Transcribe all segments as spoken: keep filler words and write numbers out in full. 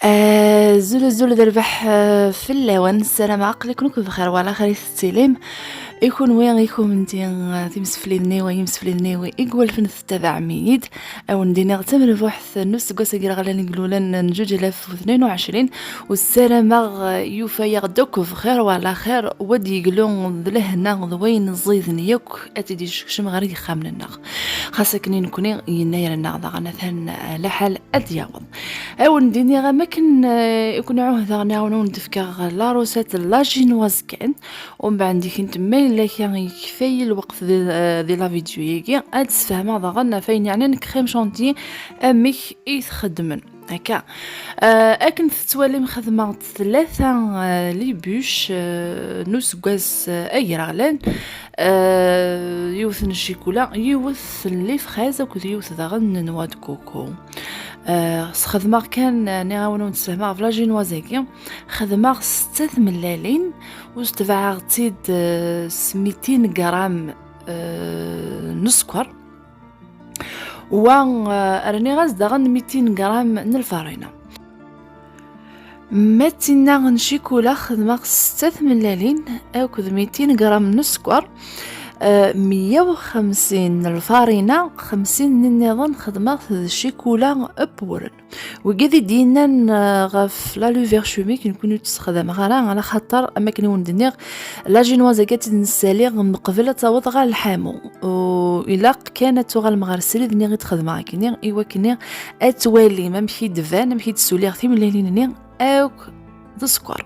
Azul, azul d rrbeḥ, eh, fell-awen. Ssarameɣ aql-iken akk bxir, wala xir i tettilim. I kunwi, i kunemti, eh, timseflidin-iw, ay imsefliden-iw, i iwalfen tettabaɛem-iyi-d. A wen-d-iniɣ tamerbuḥt n useggas agraɣlan iglulen n juǧ alaf u tnin u ɛecrin, u ssarameɣ, eh, yufa-yaɣ-d akk bxir, wala xir, wa d-yeglu d lehna d wayen ẓiden yakk, ad t-id-yecekcem ɣer yexxamen-nneɣ. Xas akken i nekni, yennayer-nneɣ daɣen atan, eh, laḥal ad d-yaweḍ. A wen-d-iniɣ am akken, eh, i ken-ɛuhdeɣ, niɣ wen-, wen-d-fkeɣ la recette la chinoise kan. Umbeɛd, dikint ma yella kra yekfa-yi lweqt di, eh, di la vidéo-agi, ad d-sfehmeɣ daɣen ɣef ayen yeɛnan crème chantilly, amek i t-xeddmen. Akka. Eh, akken tettwalim, xedmeɣ-d tlata, eh, les bûches, eh, n useggas, eh, agraɣlan. Eh, yiwet n ccikula, yiwet n les fraises akked yiwet daɣen n noix de coco. Eh, sxedmeɣ kan, eh, niɣ-awen ur d-sfehmeɣ ɣef la chinoise-agi. Xedmeɣ setta tmellalin, u setbeɛeɣ-tt-id, eh, s mitin gram, eh, n sskeṛ. Wa, eh, rniɣ-as daɣen mitin gram n lfarina. Ma d tinna n ccikula, xedmeɣ setta tmellalin akked mitin gram n sskeṛ, eh, meyya u xemsin n lfarina, xemsin nniḍen xedmeɣ-t d ccikula pure. Wigi i d-yennan, eh, ɣef la levure chimique, nekkni ur tt-ssexdameɣ ara, ala xaṭer, am akken i wen-d-nniɣ, la chinoise-agi ad tt-id-nessali meqbel ad taweḍ ɣer lḥamu. U ilaq kan ad tuɣalem ɣer srid-nni i d-xedmeɣ akkenni, i wakken ad twalim amek i d-tban, amek i d-ssuliɣ timellalin-nni akk d sskeṛ.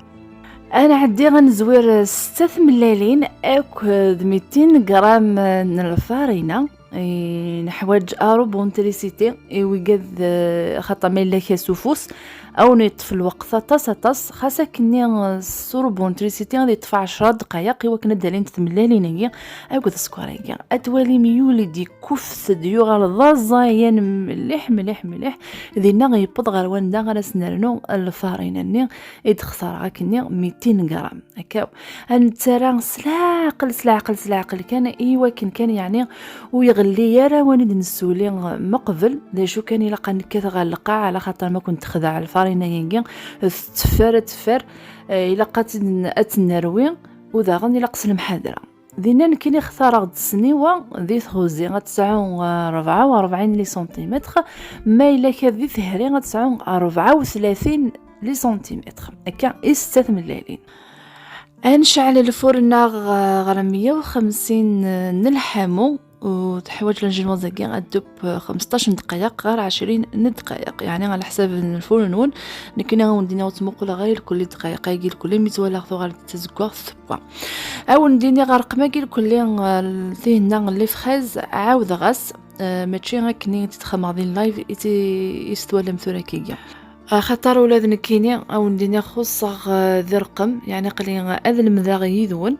Ad nɛeddi ad nezwir setta tmellalin akk d mitin gram n lfarina. I neḥwaǧ arubu n trisiti, i wigad, eh, xaṭer ma yella kra s ufus, a wen-yeṭṭef lweqt aṭas, aṭas. Xas akkenni, eh, s urubu n trisiti ad yeṭṭef ɛecra dqayeq i wakken ad d-alint tmellalin-agi akked sskeṛ-agi. Ad twalim yuli-d, yekkuffet-d, yuɣal d aẓayan mliḥ, mliḥ, mliḥ. Dinna yewweḍ ɣer wanda ara s-nernu lfarina-nni i d-xtareɣ akkenni, mitin gram. Akka, ad nettarra s leɛqel, s leɛqel, s leɛqel kan, i wakken kan, yeɛni, ur iɣelli ara wani d-nessuli meqbel. D acu kan, ilaq ad nekkat ɣer lqaɛ, ala xaṭer ma kent-texdeɛ lfarina-agi, tetteffer, ad teffer, eh, ilaq ad tt-, ad tt-nerwi, u daɣen ilaq s lemḥadra. Dinna nekkini xtareɣ-d ssniwa di tɣuzi, ad tesɛu, eh, rebɛa u rebɛin les centimètres, ma yella kan di tehri ad tesɛu rebɛa u tlatin les centimètres. Akka i setta tmellalin. Ad necɛel lfur-nneɣ, eh, ɣer meyya u xemsin n lḥamu, u teḥwaǧ la chinoise-agi ad tdub, eh, xemseṭṭac n dqayeq ɣer ɛecrin n dqayeq, yeɛni ɛla ḥsab n lfur-nwen. Nekkini a wen-d-iniɣ ur ttmuquleɣ ara irkelli dqayeq-agi irkelli, mi tt-walaɣ tuɣal d tazeggaɣt tewwa. A wen-d-iniɣ rrqem-agi irkelli, eh, tihenna les fraises, ɛawdeɣ-as, eh, mačči akken i tt-xedmeɣ di live i tt-, i s-twalam tura kigi. Axaṭer ula d nekkini, a wen-d-iniɣ, xuṣṣeɣ, eh, di rrqem, yeɛni aql-i ad lemdeɣ yid-wen.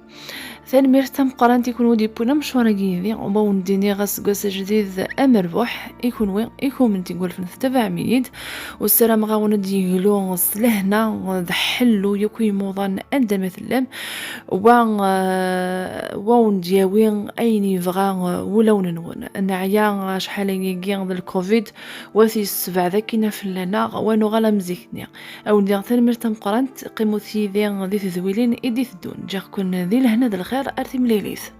Tanemmirt tameqqrant i kunwi d-yewwin amecwar-agi yid-i, u a wen-d-iniɣ aseggas ajdid amerbuḥ i kunwi, i kunemti iwulfen tettabaɛem-iyi-d. U ssarameɣ-awen ad d-yeglu s lehna d ḥellu yakk i yimuḍan anda ma tellam. Wa, eh, wa wen-d-yawi ayen yebɣa, eh, wulawen-nwen. Neɛya acḥal ayagi d lcovid, wa t-yessebɛed akkin fell-aneɣ, wa nuɣal am zik-nni. A wen-d-iniɣ tanemmirt tameqqrant, qqimut yid-i di tedwilin i d-iteddun. Ǧǧiɣ-ken di lehna d lxir ar timlilit.